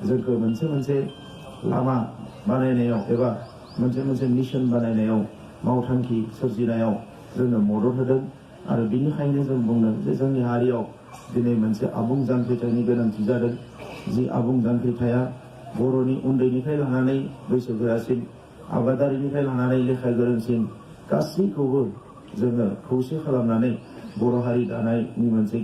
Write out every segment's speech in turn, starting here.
जोंखौ मोनसे लामा बानायनायाव एबा मोनसे मिशन बानायनायाव मावथांखि सोरजिनायाव जोंनो मदद होदों। आरो बिनिखायनो जों बुंदों जे जोंनि हारियाव दिनै मोनसे आबुं जांख्रिथायनि गोनांथि जादों। जि आबुं जांख्रिथाया बर'नि उन्दैनिफ्राय लानानै बैसोगोरासिन, आबादारिनिफ्राय लानानै लेखा गोरोंसिन गासैखौबो जोङो खौसे खालामनानै बर' हारि दानायनि मोनसे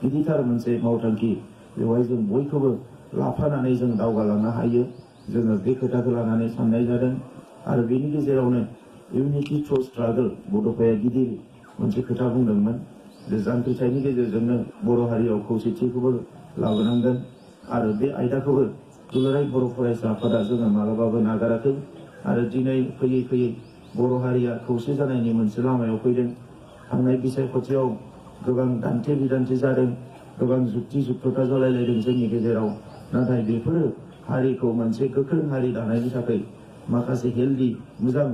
गिदिरथार मोनसे मावथांखि, बेवहाय जों बयखौबो लाफानानै जों दावगालांनो हायो। जोङो बे खोथाखौ लानानै साननाय जादों। आरो बेनि गेजेरावनो इउनिटि थ्रु स्ट्रागल बड'फाया गिदिर मोनसे खोथा बुंदोंमोन। बे जांख्रिथायनि गेजेरजोंनो बर' हारियाव खौसेथिखौबो लाबोनांगोन। आरो बे आयदाखौबो दुलाराय बर' फरायसा आफादा जोङो मालाबाबो नागाराखै। आरो दिनै फैयै फैयै बर' हारिया खौसे जानायनि मोनसे लामायाव फैदों। थांनाय बिसायख'थियाव गोबां दान्थे बिदान्थे जादों, गोबां जुक्ति जुक्तता जालायलायदों जोंनि गेजेराव। नाथाय बेफोरो हारिखौ मोनसे गोख्रों हारि दानायनि थाखाय माखासे हेल्दी मोजां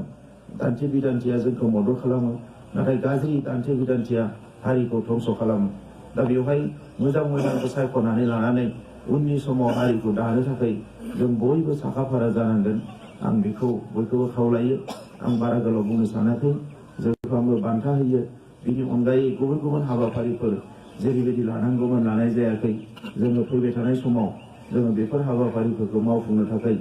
दान्थे बिदान्थिया जोंखौ मदद खालामो। नाथाय गाज्रि दान्थे बिदान्थिया हारिखौ धंस' खालामो। दा बेवहाय मोजांखौ सायख'नानै लानानै उननि समाव हारिखौ दानो थाखाय जों बयबो साखाफारा जानांगोन। आं बेखौ बयखौबो खावलायो। आं बारा गोलाव बुंनो सानाखै। जोंखौ आंबो बान्था होयो। बिनि अनगायै गुबुन हाबाफारिफोर जेरैबायदि लानांगौमोन लानाय जायाखै। जोङो फैबाय थानाय समाव जोङो बेफोर हाबाफारिफोरखौ मावफुंनो थाखाय